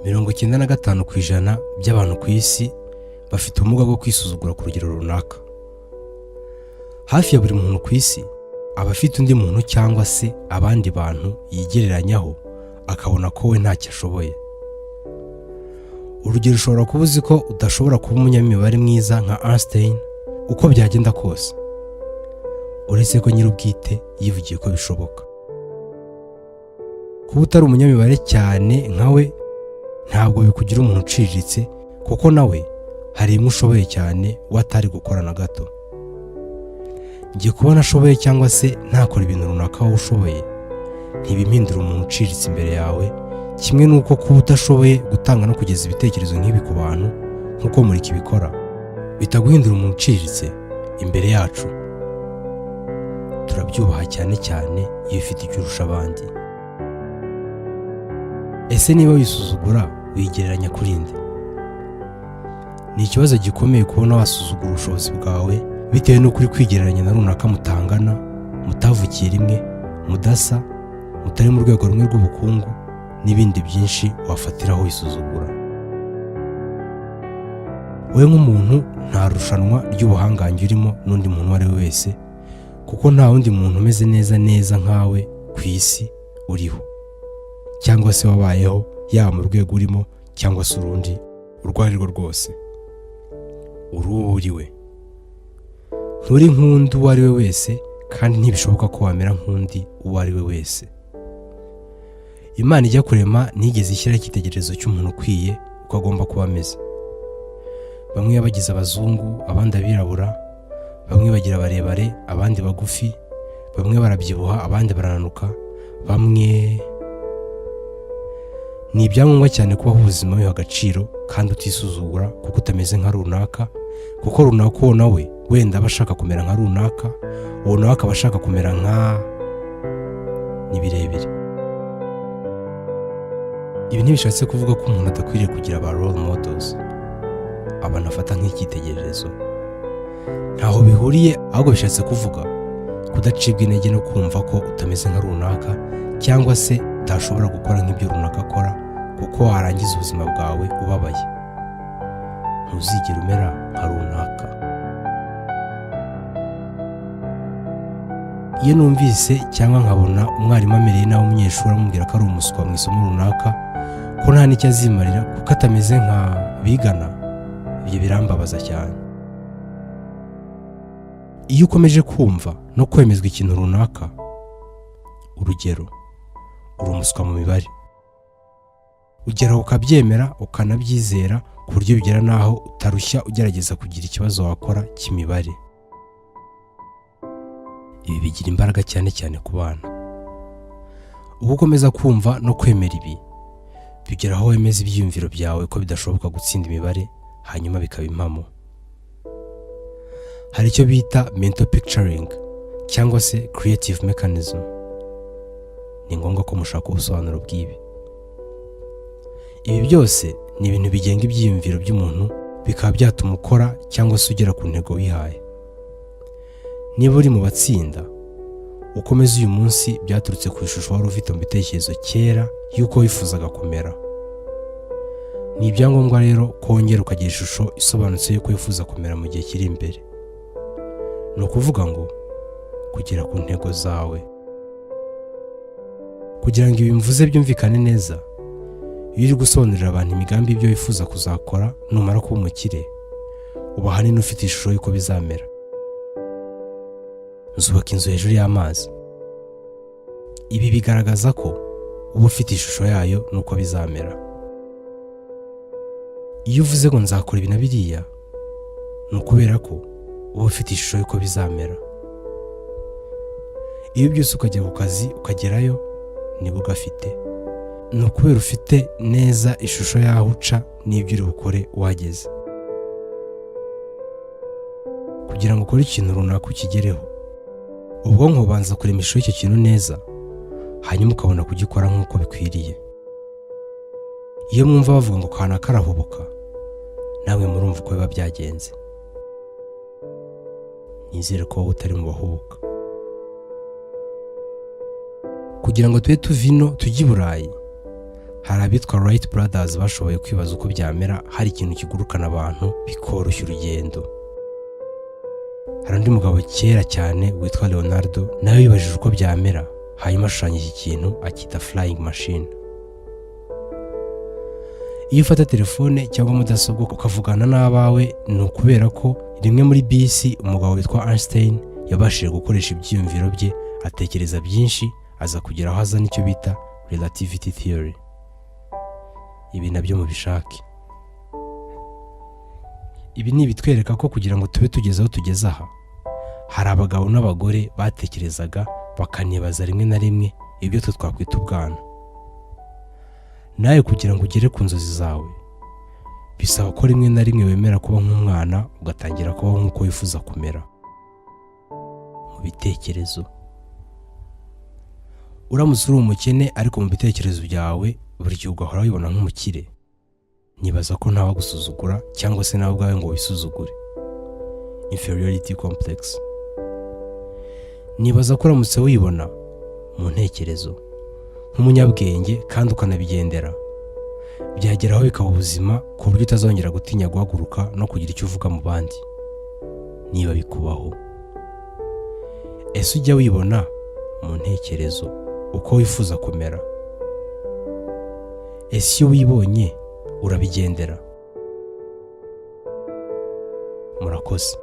95% by'abantu ku isi bafite ubumuga bwo kwisuzugura ku rugero runaka. Hafi ya buri muntu ku isi aba afite undi muntu cyangwa se abandi bantu yigereranyaho, akabona ko we ntacyo ashoboye. Urugero, ushobora kuba uzi ko udashobora kuba umunyamibare mwiza nka Einstein uko byagenda kose, uretse ko nyir'ubwite yivugiye ko bishoboka. Kuba utari umunyamibare cyane nka we ntabwo bikugira umuntu uciriritse, kuko nawe hari imwe ushoboye cyane we atari gukora na gato. Njye kubona ashoboye cyangwa se ntakora ibintu runaka wowe ushoboye ntibimpindura umuntu uciriritse imbere yawe, kimwe n'uko kuba udashoboye gutanga no kugeza ibitekerezo nk'ibi ku bantu nk'uko Murika ibikora bitaguhindura umuntu uciriritse imbere yacu. Turabyubaha, cyane cyane iyo ufite icyo urusha abandi. Ese niba wisuzugura, wigereranya kuri nde? Ni ikibazo gikomeye kubona wasuzugura ubushobozi bwawe bitewe n'uko uri kwigereranya na runaka mutangana, mutavukiye rimwe, mudasa, mutari mu rwego rumwe rw'ubukungu n'ibindi byinshi wafatiraho wisuzugura. Wowe nk'umuntu nta rushanwa ry'ubuhangange urimo n'undi muntu uwo ari we wese, kuko nta wundi muntu umeze neza neza nkawe ku isi uriho cyangwa se wabayeho, yaba mu rwego urimo cyangwa se urundi urwo ari rwo rwose. Uri uwo uri we, nturi nk'undi uwo ari we wese, kandi ntibishoboka ko wamera nk'undi uwo ari we wese. Imana ijya kurema ntigeze ishyiraho icyitegererezo cy'umuntu ukwiye uko agomba kuba ameze. Bamwe yabagize abazungu, abandi abirabura, bamwe bagira barebare, abandi bagufi, bamwe barabyibuha, abandi barananuka, bamwe. Ni ibyangombwa cyane kubaho ubuzima wiha agaciro kandi utisuzugura kuko utameze nka runaka, kuko runaka uwo nawe wenda aba ashaka kumera nka runaka, uwo nawe akaba ashaka kumera nka. Ni birebire. Ibi ntibishatse kuvuga ko umuntu adakwiriye kugira aba role models, abantu afata nk'icyitegererezo. Ntaho bihuriye, ahubwo bishatse kuvuga kudacibwa intege no kumva ko utameze nka runaka cyangwa se utashobora gukora nk'ibyo runaka akora, kuko warangiza ubuzima bwawe ubabaye. Ntuzigera umera nka runaka. Iyo numvise cyangwa nkabona umwarimu amereye nabi umunyeshuri, amubwira ko ari umuswa mu isomo runaka, ko nta n'icyo azimarira kuko atameze nka bigana, ibyo birambabaza cyane. Iyo ukomeje kumva no kwemezwa ikintu runaka, urugero uri umuswa mu mibare, ugeraho ukabyemera, ukanabyizera, ku buryo bigera n'aho utarushya ugerageza kugira ikibazo wakora cy'imibare. Ibi bigira imbaraga cyane cyane ku bana. Uko ukomeza kumva no kwemera ibi, bigera aho wemeza ibyiyumviro byawe ko bidashoboka gutsinda imibare, hanyuma bikaba impamo. Hari icyo bita mental picturing cyangwa se creative mechanism. Ni ngombwa ko mushaka ubusobanuro bw'ibi. Ibi byose ni ibintu bigenga ibyiyumviro by'umuntu, bikaba byatuma ukora cyangwa se ugera ku ntego wihaye. Niba uri mu batsinda ukomeza uyu munsi, byaturutse ku ishusho wari ufite mu bitekerezo kera y'uko wifuzaga kumera. Ni ibyangombwa rero ko wongera ukagira ishusho isobanutse y'uko wifuza kumera mu gihe kiri imbere, ni ukuvuga ngo kugera ku ntego zawe. Kugira ngo ibi mvuze byumvikane neza, iyo uri gusobanurira abantu imigambi y'ibyo wifuza kuzakora numara kuba umukire, uba ahanini ufite ishusho y'uko bizamera. Nzubaka inzu hejuru y'amazi. Ibi bigaragaza ko uba ufite ishusho yayo n'uko bizamera. Iyo uvuze ngo nzakora ibi na biriya, ni ukubera ko uba ufite ishusho y'uko bizamera. Iyo byose ukajya ku kazi ukagerayo niba ugafite, ni ukubera ufite neza ishusho y'aho uca n'ibyo uri bukore uhageze. Kugira ngo ukore ikintu runaka ukigereho, ubwonko bubanza kurema ishusho y'icyo kintu neza, hanyuma ukabona kugikora nk'uko bikwiriye. Iyo mwumva bavuga ngo kana karahubuka, namwe murumva uko biba byagenze. Nizere ko wowe utari mu bahubuka. Kugira ngo tube tuva ino tujye i Burayi, Hari abitwa Wright Brothers bashoboye kwibaza uko byamera hari ikintu kigurukana abantu, bikoroshya urugendo. Hari undi mugabo kera cyane witwa Leonardo, nawe wibajije uko byamera, hanyuma ashushanya iki kintu akita flying machine. Iyo ufata telefone cyangwa mudasobwa ukavugana n'abawe, ni ukubera ko rimwe muri bisi umugabo witwa Einstein yabashije gukoresha ibyiyumviro bye, atekereza byinshi, aza kugera aho azana icyo bita relativity theory. Ibi nabyo mubishake. Ibi ni ibitwereka ko kugira ngo tube tugeze aho tugeze aha, hari abagabo n'abagore batekerezaga, bakanibaza rimwe na rimwe ibyo twe twakwita ubwana. Nawe kugira ngo ugere ku nzozi zawe, bisaba ko rimwe na rimwe wemera kuba nk'umwana, ugatangira kubaho nk'uko wifuza kumera mu bitekerezo. Uramutse uri umukene ariko mu bitekerezo byawe buri gihe ugahora wibona nk'umukire, nibaza ko ntawagusuzugura cyangwa se nawe ubwawe ngo wisuzugure, inferiority complex. Nibaza ko uramutse wibona mu ntekerezo nk'umunyabwenge kandi ukanabigendera, byageraho bikaba ubuzima, ku buryo utazongera gutinya guhaguruka no kugira icyo uvuga mu bandi. Niba bikubaho, ese ujya wibona mu ntekerezo uko wifuza kumera? Ese iyo wibonye urabigendera? Murakoze.